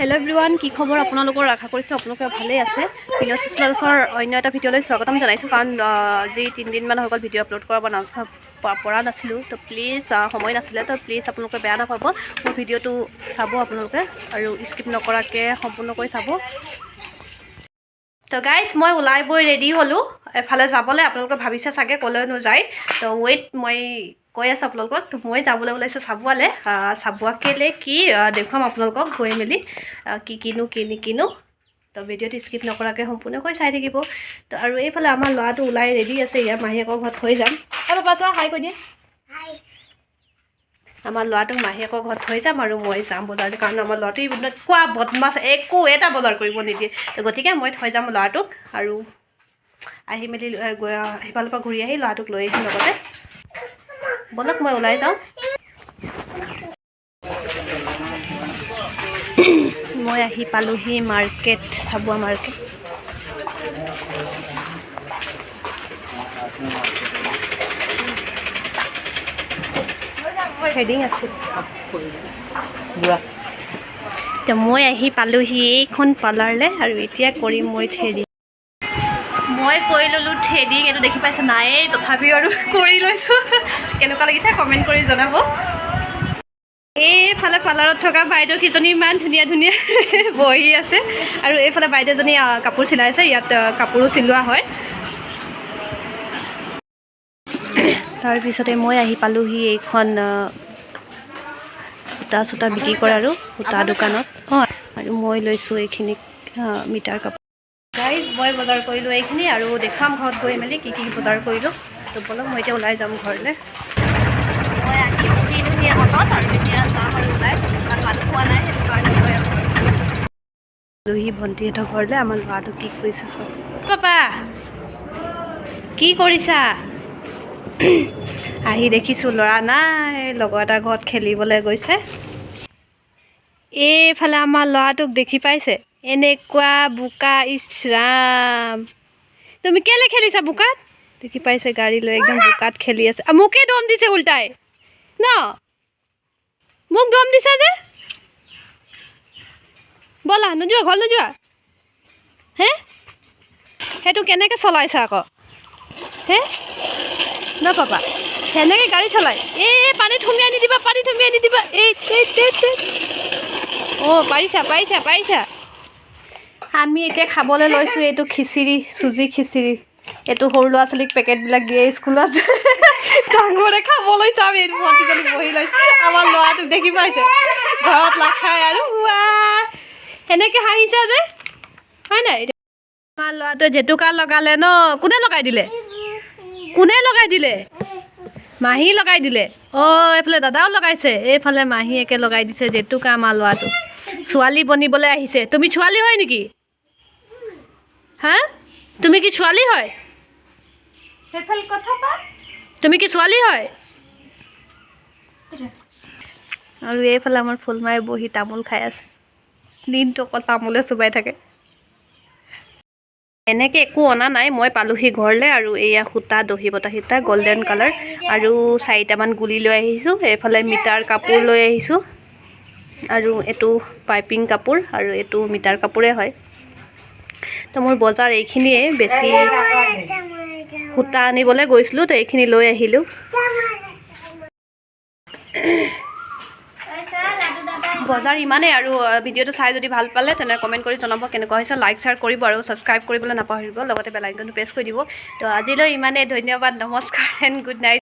Hello' everyone, কি খবৰ আপোনালোকৰ? আশা কৰিছোঁ আপোনালোকে ভালেই আছে। বিনোদ ব্লগছৰ অন্য এটা ভিডিঅ'লৈ স্বাগতম জনাইছোঁ। কাৰণ আজি 3 দিনমান হৈ গ'ল, ভিডিঅ' আপলোড কৰিব পৰা নাছিলোঁ। তো প্লিজ, সময় নাছিলে। তো প্লিজ আপোনালোকে বেয়া নাপাব। মোৰ ভিডিঅ'টো চাব আপোনালোকে আৰু স্কিপ নকৰাকৈ সম্পূৰ্ণকৈ চাব। তো গাইজ, মই ওলাই বৈ ৰেডি হ'লোঁ এফালে যাবলৈ। আপোনালোকে ভাবিছে চাগে ক'লৈনো যায়। তো ৱেইট, মই কৈ আছোঁ আপোনালোকক। তো মই যাবলৈ ওলাইছোঁ চাবুৱালৈ। চাবুৱা কেলৈ কি দেখুৱাম আপোনালোকক গৈ মেলি, কি কিনো কি নিকিনো। তো ভিডিঅ'টো স্কিপ নকৰাকৈ সম্পূৰ্ণকৈ চাই থাকিব। তো আৰু এইফালে আমাৰ ল'ৰাটো ওলাই ৰেডি আছে। ইয়াৰ মাহীয়েকৰ ঘৰত থৈ যাম। এই পাপা, চোৱা, হাই কৈ দিয়ে। আমাৰ ল'ৰাটোক মাহীয়েকৰ ঘৰত থৈ যাম আৰু মই যাম বজাৰলৈ। কাৰণ আমাৰ ল'ৰাটো এনেকুৱা বদমাছ, একো এটা বজাৰ কৰিব নিদিয়ে। তো গতিকে মই থৈ যাম ল'ৰাটোক আৰু আহি মেলি গৈ সিফালৰ পৰা ঘূৰি আহি ল'ৰাটোক লৈ আহিম লগতে। ব'লক, মই ওলাই যাওঁ। মই আহি পালোহি মাৰ্কেট, চাবুৱা মাৰ্কেট। থ্ৰেডিং আছিল। এতিয়া মই আহি পালোহি এইখন পাৰ্লাৰলৈ আৰু এতিয়া কৰিম মই থ্ৰেডিং। মই কৰি ল'লোঁ থ্ৰেডিং। এইটো দেখি পাইছে নাই, তথাপিও আৰু কৰি লৈছোঁ। কেনেকুৱা লাগিছে কমেণ্ট কৰি জনাব। এইফালে পাৰ্লাৰত থকা বাইদেউ কেইজনী ইমান ধুনীয়া ধুনীয়া বহি আছে আৰু এইফালে বাইদেউজনী কাপোৰ চিলাইছে। ইয়াত কাপোৰো চিলোৱা হয়। তাৰপিছতে মই আহি পালোহি এইখন সূতা চূতা বিক্ৰী কৰে আৰু সূতা দোকানত। অঁ, আৰু মই লৈছোঁ এইখিনি মিটাৰ কাপোৰ। গাইজ, মই বজাৰ কৰিলোঁ এইখিনি আৰু দেখুৱাম ঘৰত গৈ মেলি কি কি বজাৰ কৰিলোঁ। তো ব'লক, মই এতিয়া ওলাই যাম ঘৰলৈ। মই আহি উঠিলোহি অটত আৰু এতিয়া যাম আৰু ওলাই, কাৰণ মানুহ পোৱা নাই, সেইটো কাৰণে গৈ আছোঁ আলহী ভণ্টিহঁতৰ ঘৰলৈ। আমাৰ ল'ৰাটো কি কৰিছে চাওক। পাপা, কি কৰিছা? আহি দেখিছোঁ ল'ৰা নাই, লগৰ এটা ঘৰত খেলিবলৈ গৈছে। এইফালে আমাৰ ল'ৰাটোক দেখি পাইছে? এনেকুৱা বোকা, ইছ ৰাম! তুমি কেলৈ খেলিছা বোকাত? দেখি পাইছে, গাড়ী লৈ একদম বোকাত খেলি আছে। মোকে দম দিছে উল্টাই ন? মোক দম দিছা যে? ব'লা, নোযোৱা ঘৰ? নোযোৱা হে? সেইটো কেনেকৈ চলাইছা আকৌ হে? ন পাপা, সেনেকৈ গাড়ী চলাই? এই পানীত সুমিয়াই নিদিবা, পানীত সুমিয়াই নিদিবা। এই এই এই এই। অঁ, পাৰিছা, পাৰিছা, পাৰিছা। আমি এতিয়া খাবলৈ লৈছোঁ এইটো খিচিৰি, চুজি খিচিৰি। এইটো সৰু ল'ৰা ছোৱালীক পেকেটবিলাক দিয়ে স্কুলত। ডাঙৰে খাবলৈ যাম। এই ভণ্টিজনী বহি লৈছে। আমাৰ ল'ৰাটোক দেখি পাইছে? ঘৰত নাখায় আৰু ৱা সেনেকৈ হাঁহিছা যে, হয় নাই? আমাৰ ল'ৰাটোৱে জেতুকা লগালে ন? কোনে লগাই দিলে? কোনে লগাই দিলে? মাহী লগাই দিলে। অঁ, এইফালে দাদাও লগাইছে, এইফালে মাহীয়েকে লগাই দিছে জেতুকা। আমাৰ ল'ৰাটো ছোৱালী বনিবলৈ আহিছে। তুমি ছোৱালী হয় নেকি? হা, তুমি কি ছোৱালী হয়? সেইফালে কথা পাত। তুমি কি ছোৱালী হয়? আৰু এইফালে আমাৰ ফুলমাই বহি তামোল খাই আছে। দিনটো অকল তামোলে চোবাই থাকে। এনেকৈ একো অনা নাই। মই পালোহি ঘৰলৈ আৰু এয়া সূতা, দহি বতা সূতা, গল্ডেন কালাৰ আৰু চাৰিটামান গুলি লৈ আহিছোঁ। এইফালে মিটাৰ কাপোৰ লৈ আহিছোঁ আৰু এইটো পাইপিং কাপোৰ আৰু এইটো মিটাৰ কাপোৰে হয়। তো মোৰ বজাৰ এইখিনিয়ে। বেছি সূতা আনিবলৈ গৈছিলোঁ, তো এইখিনি লৈ আহিলোঁ। বজাৰ ইমানেই আৰু ভিডিঅ'টো চাই যদি ভাল পালে, তেনে কমেণ্ট কৰি জনাব কেনেকুৱা হৈছে। লাইক, শ্বেয়াৰ কৰিব আৰু ছাবস্ক্ৰাইব কৰিবলৈ নাপাহৰিব। লগতে বেল আইকনটো প্ৰেছ কৰি দিব। তো আজিলৈ ইমানেই। ধন্যবাদ, নমস্কাৰ এণ্ড গুড নাইট।